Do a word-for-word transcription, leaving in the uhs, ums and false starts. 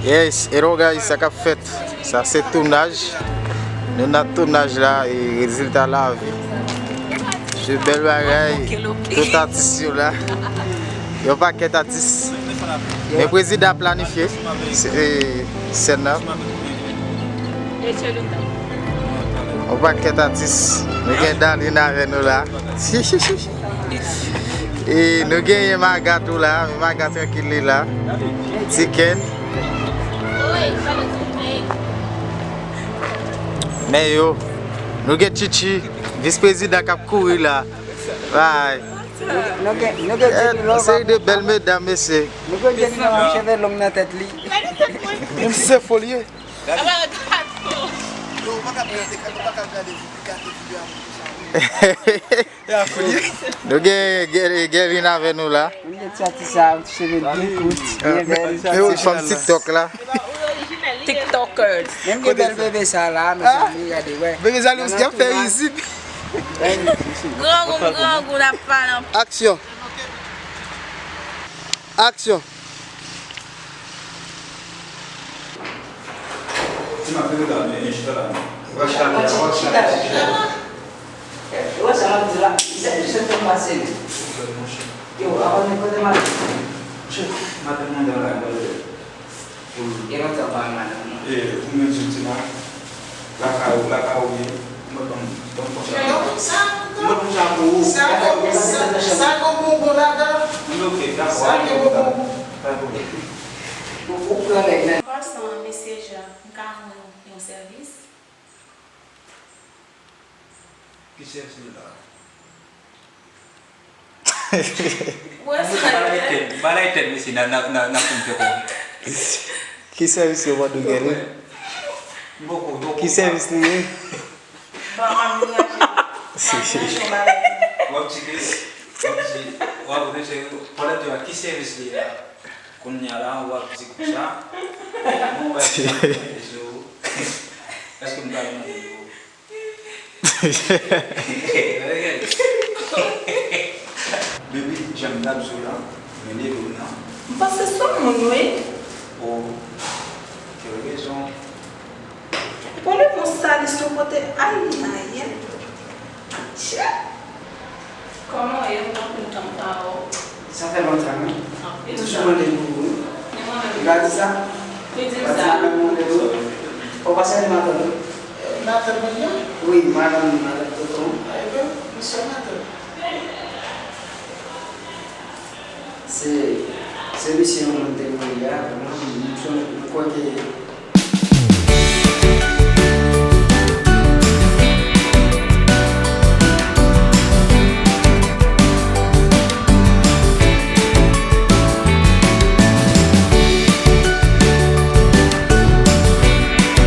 Yes, hello guys, sa k ap fèt? Sa se tounaj. Nou nan tounaj la, e rezilta lavi. Se bèl bagay. Tout atis yo la. Yon pakèt atis. Men prezidan planifye se, e, sèn nan. Yon pakèt atis. Nou gen Darline avè nou la. E nou genyen Maga tou la, men Maga trankil li la. Ti Ken. Men yo, nou gen Chichi, vis prezidan k ap kouri la. Bay. Nou gen, nou gen Jenny Love. Seri de bèl medam, mesye. Nou gen Jenny Love, cheve long nan tèt li. Menm si se fo li ye. Yo, ou pa ka gade, ou pa ka gade, gade videyo a moun konsa. Nou gen Gè-, Guerline avè nou la. Mwen gen ti atis sa, ti cheve byen kout, byen bèl. Ti fanm TikTok la. TikTokers. Menm gen bèl bebe sa la, mezanmi, gade, wè. Bebe sa li osi ap fè rizib. Grangou, grangou, n ap pale anpil. Aksyon. Aksyon. Ti ma fè gade, men, chita la. Ou pa chita, ou pa chita. Ou wè sa m ap di la? Se, se fè m pase, men. Yo, avan de kote madanm. Madanm mwen nan la, mwen. Gen lontan m pa wè madanm, non. E, ou menm, Tima, lakay ou, lakay ou ye, mwen ban m, ban m konsa. Mwen ban m sa pou ou. Sa gon, sa, sa gon bonbon ladan. Wi, ok, dakò. Sa gen bonbon. Pa gen pwoblèm. Ou, ou pran nèg nan. An pasan, mesye Jean, m ka rann ou yon sèvis? Ki sèvis li la? Ou wè sa yo fè? Balay tèt, balay tèt, mesye, n a, n a, n a, n a konn fè kòb. Ki sèvis yo mande w gen li? M poko, m poko. Ki sèvis li ye? Ban m anraje. M ap manje yon bagay. W ap di ke, w ap di, w ap rete, pandan de a, ki sèvis li ye la? Kounye a la, w ap di konsa, bon, w ap di, èske m ta mande yo? Baby, jan m t ap di w la, men leve w nan. M panse se yon moun, wi. O, gen rezon. Epi w leve yon sali sou kote, ay, ay, ay. Atchè! Kòman w ye? M kontan pa wè w. Sa fè lontan, wi. Anpil tan. Toujou mande nou pou ou. Men mwen menm. Ou ka di sa? Wi, di m sa. Ou pa di madanm mwen de ou? Ou pa sèvi madanm ou? Madanm mwen nan? Wi, madanm, madanm tonton. Ebyen, misye madanm. Se, se misye yon moun te voye a, mwen, mwen, mwen kwè ke